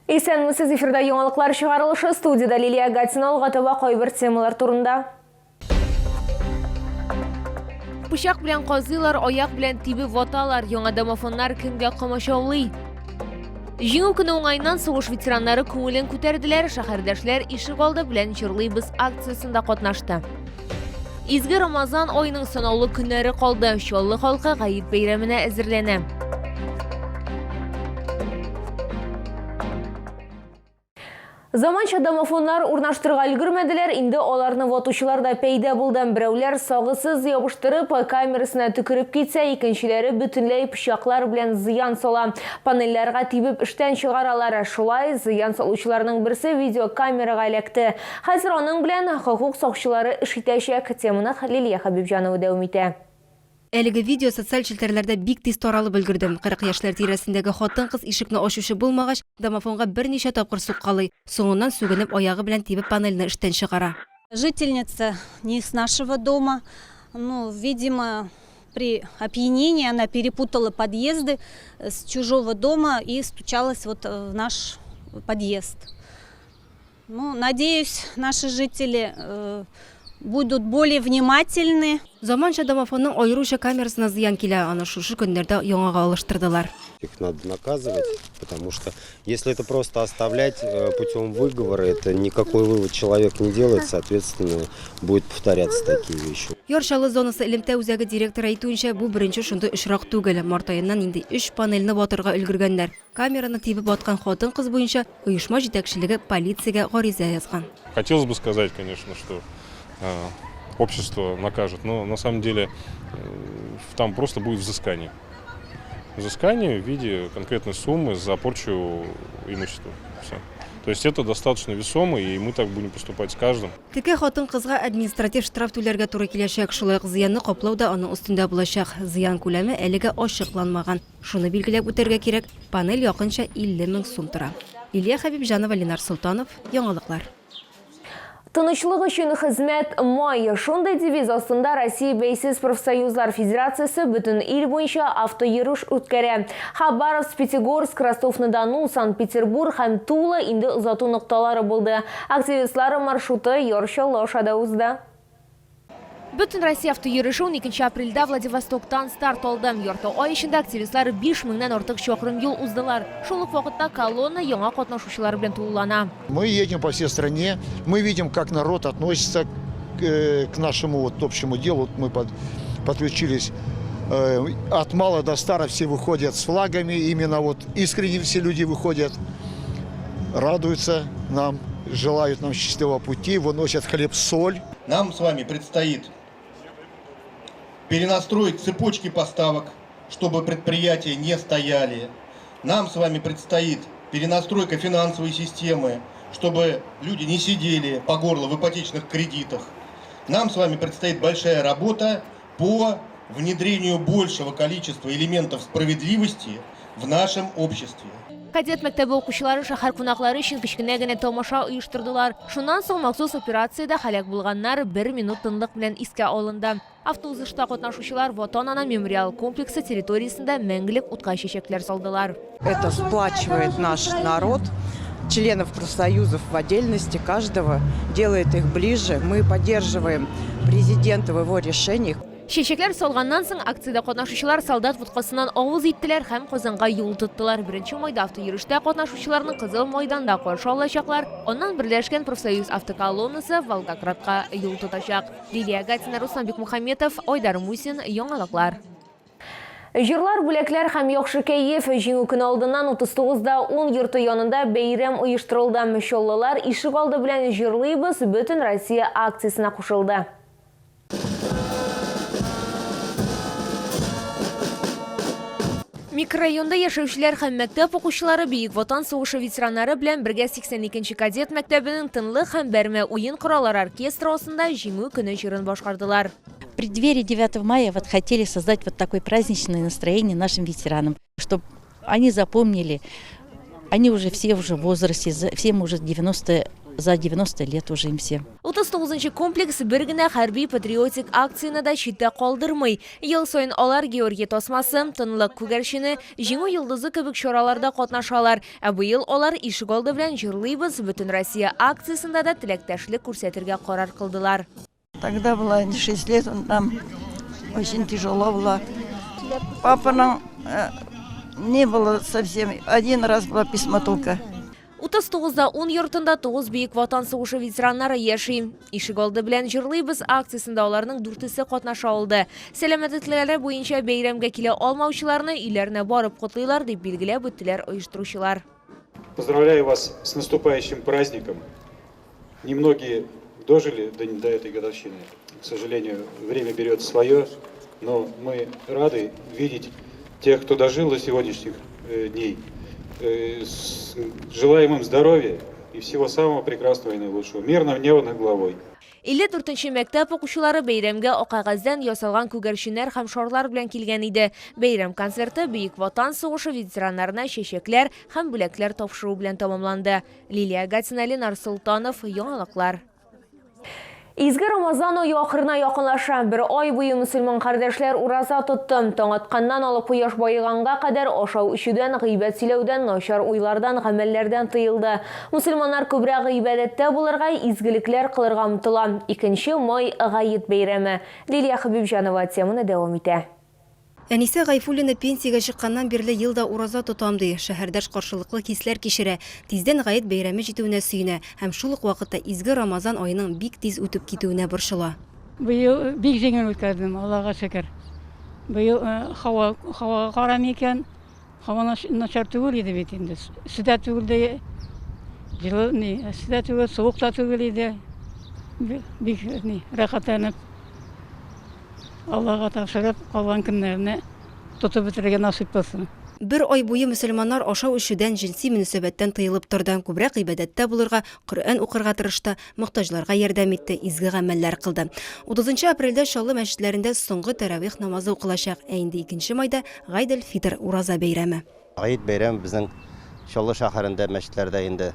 Исәнмесез, эфирда яңалыклар чыгарылышы, студиядә Лилия Гатина. Алга таба кайбер темалар турында. Пычак белән казыйлар, аяк белән тибеп ваталар. Яңа домофоннар кемгә комачаулый? Җиңү көне уңаеннан сугыш ветераннары күңелен күтәрделәр, шәһәрдәшләр ишек алды белән җырлыйбыз акциясендә катнашты. Изге Рамазан аеның санаулы көннәре калды. Чаллы халкы Гает бәйрәменә әзерләнә. Заманча домофоннар урнаштырырга өлгермәделәр, инде аларны ватучылар да пәйда булды. Берәүләр сагысыз ябыштырып, камерасына төкереп китсә, икенчеләре бөтенләй пычаклар белән зыян сала. Панельләргә тибеп эштән чыгаралар. Шулай, зыян салучыларның берсе видеокамерага эләкте. Хәзер аның белән хокук сакчылары эш итәчәк. Теманы Лилия Хәбибҗанова дәвам итә. Әлеге видео социаль челтәрләрдә бик тиз таралып өлгерде. 40 яшьләр тирәсендәге хатын-кыз ишекне ачучы булмагач, домофонга берничә тапкыр суккалый, соңыннан сүгенеп аягы белән тибеп панельне эштән чыгара. Жительница не с нашего дома, ну, видимо, при опьянении она перепутала подъезды с чужого дома и стучалась вот в наш подъезд. Ну, надеюсь, наши жители будут более внимательны. Заманча домофонның аеруча камерасына зыян килә, аны шушы көннәрдә яңага алыштырдылар. Их надо наказывать, потому что если это просто оставлять путем выговора, это никакой вывод человек не делает, соответственно, будет повторяться такие вещи. Яр Чаллы зонасы элемтә үзәге директоры әйтүенчә, бу беренче шундый очрак түгел. Март аеннан инде өч панельне ватырга өлгергәннәр. Камераны тибеп аткан хатын-кыз буенча оешма җитәкчелеге полициягә гариза язган. Хотелось бы сказать, конечно, что общество накажет, но на самом деле там просто будет взыскание. Взыскание в виде конкретной суммы за порчу имущества. Все. То есть это достаточно весомо, и мы так будем поступать с каждым. Теге хатын-кызга административ штраф түләргә туры киләчәк, шулай ук зыянны каплау да аның өстендә булачак. Зыян күләме әлегә ачыкланмаган. Шуны билгеләп үтәргә кирәк, панель якынча 50 мең сум тора. Лилия Хәбибҗанова, Ленар Солтанов, Яңалыклар. Тынычлык өчен хезмәт май. Шундый девиз астында Россия Бәйсез профсоюзлар федерациясе бөтен ил буенча автойөреш үткәрә. Хабаровск, Пятигорск, Ростов-на-Дону, Санкт-Петербург һәм Тула инде озату нокталары булды. Активистлар маршруты Яр Чаллы аша да узды. Бөтен Россия автойөреше 12 апрельдә Владивостоктан старт алды. Ярты ай эчендә активистлар 5 меңнән артык чакрым юл уздылар. Шул ук вакытта колонна яңа катнашучылар белән тулылана. Мы едем по всей стране, мы видим, как народ относится к нашему вот общему делу. Вот мы подключились от мала до стара, все выходят с флагами, именно вот искренне все люди выходят, радуются нам, желают нам счастливого пути, выносят хлеб, соль. Нам с вами предстоит перенастроить цепочки поставок, чтобы предприятия не стояли. Нам с вами предстоит перенастройка финансовой системы, чтобы люди не сидели по горло в ипотечных кредитах. Нам с вами предстоит большая работа по внедрению большего количества элементов справедливости в нашем обществе. Кадет мәктәбе укучылары шәһәр кунаклары өчен кечкенә генә тамаша оештырдылар. Шуннан соң махсус операциядә һәлак булганнар бер минут тынлык белән искә алынды. Автоузышта катнашучылар Ватан-Ана мемориал комплексы территориясендә мәңгелек утка чәчәкләр салдылар. Это сплачивает наш народ, членов профсоюзов в отдельности, каждого, делает их ближе. Мы поддерживаем президента в его решениях. Чәчәкләр салганнан соң акциядә катнашучылар солдат боткасыннан авыз иттеләр һәм Казанга юл тоттылар. Беренче майда автойөрештә катнашучыларны Кызыл Майданда каршы алачаклар. Аннан Берләшкән профсоюз автоколоннасы Волгоградка юл тотачак. Лилия Гатина, Руслан Бикмухаметов, Айдар Мусин, Яңалыклар. Җырлар, бүләкләр һәм яхшы кәеф. Җиңү көне алдыннан 39 да 10 йорты янында бәйрәм оештырылды. Чаллылар ишек алды белән җырлыйбыз бөтен Россия акциясенә кушылды. Микрорайонда яшәүчеләр һәм мәктәп укучылары Бөек Ватан сугышы ветераннары белән бергә 82 нче кадет мәктәбенең тынлык һәм бәрмә уен кораллары оркестры астында Җиңү көне җырын башкардылар. В преддверии 9 мая вот хотели создать вот такое праздничное настроение нашим ветеранам, чтобы они запомнили, они уже все уже в возрасте, всем уже 90 За 90 лет уже им всем. 39 нчы комплекс бер генә хәрби-патриотик акцияне дә читтә калдырмый. Ел саен алар Георгий тасмасы, Тынлык күгәрчене, Җиңү йолдызы кебек чараларда катнашалар. Ә быел алар Ишегалды белән җырлыйбыз Бөтенроссия акциясендә дә теләктәшлек күрсәтергә карар кылдылар. Тогда было 6 лет, он нам очень тяжело было. Папаның э, не было совсем, один раз была письмо только. 39 да 10 йортында 9 Бөек Ватан сугышы ветераннары яши. Ишегалды белән җырлыйбыз акциясендә аларның дүртесе катнаша алды. Сәламәтлекләре буенча бәйрәмгә килә алмаучыларны өйләренә барып котлыйлар, дип билгеләп үттеләр оештыручылар. Поздравляю вас с наступающим праздником. Немногие дожили до, до этой годовщины. К сожалению, время берет свое, но мы рады видеть тех, кто дожил до сегодняшних э, дней. Э, желаем им здоровья и всего самого прекрасного и наилучшего. Мирного неба над головой. 54 нче мәктәп укучылары бәйрәмгә ак кәгазьдән ясалган күгәрченнәр һәм шарлар белән килгән иде. Бәйрәм концерты Бөек Ватан сугышы ветераннарына чәчәкләр һәм бүләкләр тапшыру белән тәмамланды. Лилия Гатина, Ленар Солтанов, Яңалыклар. Изге Рамазан ае ахырына якынлаша. Бер ай буе мөселман кардәшләр ураза тотты. Таң атканнан алып кояш баеганга кадәр ашау-эчүдән, гыйбәт сөйләүдән, начар уйлардан, гамәлләрдән тыелды. Мөселманнар күбрәк гыйбадәттә булырга, изгелекләр кылырга омтыла. Икенче май, Гает бәйрәме. Лилия Хәбибҗанова теманы дәвам итә. Әнисә Гайфуллина пенсиягә чыкканнан бирле ел да ураза тотам, ди. Шәһәрдәш каршылыклы хисләр кичерә. Тиздән Гает бәйрәме җитүенә сөенә һәм шул ук вакытта изге Рамазан аеның бик тиз үтеп китүенә борчыла. Быел бик җиңел үткәрдем, Аллага шөкер. Быел һава, һавага карамый икән, һава начар түгел иде бит инде. Эссе дә түгел ди, җылы ни, эссе дә түгел, суык та түгел иде. Бик ни, рәхәтләнеп. Аллага тапшырып, калган көннәрне тотып бетерергә насыйп булсын. Бер ай буе мөселманнар ашау-эчүдән, җенси мөнәсәбәттән тыелып торды, күбрәк гыйбадәттә булырга, Коръән укырга тырышты, мохтаҗларга ярдәм итте, изге гамәлләр кылды. Утызынчы апрельдә Чаллы мәчетләрендә соңгы тәравих намазы укылачак, ә инде икенче майда, Гайд-эль-Фитр ураза бәйрәме. Гает бәйрәме безнең Чаллы шәһәрендә мәчетләрдә инде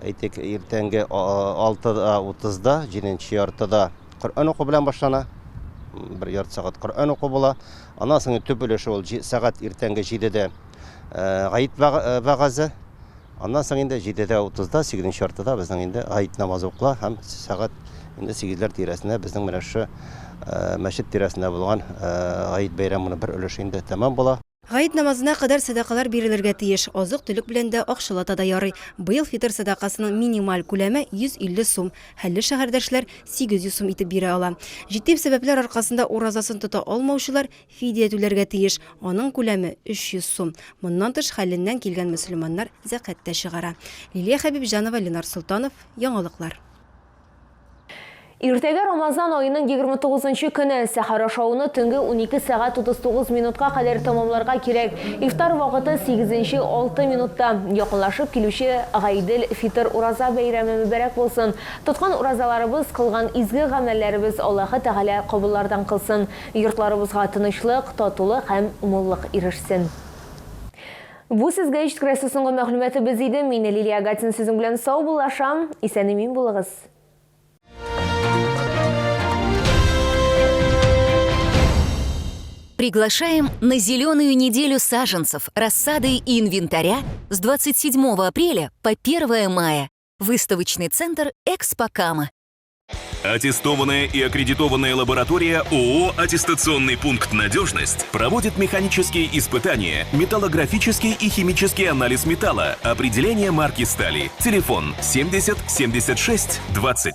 Әйтик, иртәнге 6:30-да, җиденче яртыда Коръән уку белән башлана. Бер ярты сәгать Коръән уку була. Аннан соң төп өлеше ул сәгать иртәнге 7-дә Гает вәгазе. Аннан соң инде 7:30-да, сигезенче яртыда безнең инде Гает намазы укыла һәм сәгать инде сигезләр тирәсендә безнең менә шушы мәчет тирәсендә булган Гает бәйрәменең бер өлеше инде тәмам була. Гает намазына кадәр сәдакалар бирелергә тиеш. Азык-төлек белән дә, акчалата да ярый. Быел фитыр сәдакасының минималь күләме, 150 сум. Хәлле шәһәрдәшләр 800 сум итеп бирә ала. Җитди сәбәпләр аркасында уразасын тота алмаучылар фидия түләргә тиеш. Аның күләме, 300 сум. Моннан тыш, хәленнән килгән мөселманнар зәкят тә чыгара. Лилия Хәбибҗанова, Ленар Солтанов, Яңалыклар. Иртәгә Рамазан аеның 29 нчы көне. Сәхәр ашауны төнге 12 сәгать 39 минутка кадәр тәмамларга кирәк. Ифтар вакыты сигезенче алты минутта. Якынлашып килүче Гайдел фитыр ураза бәйрәме мөбарәк булсын! Тоткан уразаларыбыз, кылган изге гамәлләребез Аллаһы Тәгалә кабуллардан кылсын. Йортларыбызга тынычлык, татулык һәм муллык ирешсен. Бу сезгә җиткерәсе соңгы мәгълүматыбыз иде. Мин Лилия Гатина сезнең белән саубуллашам. Исән-имин булыгыз. Приглашаем на зеленую неделю саженцев, рассады и инвентаря с 27 апреля по 1 мая. Выставочный центр «Экспокама». Аттестованная и аккредитованная лаборатория ООО «Аттестационный пункт «Надежность» проводит механические испытания, металлографический и химический анализ металла, определение марки стали. Телефон 70 76 20.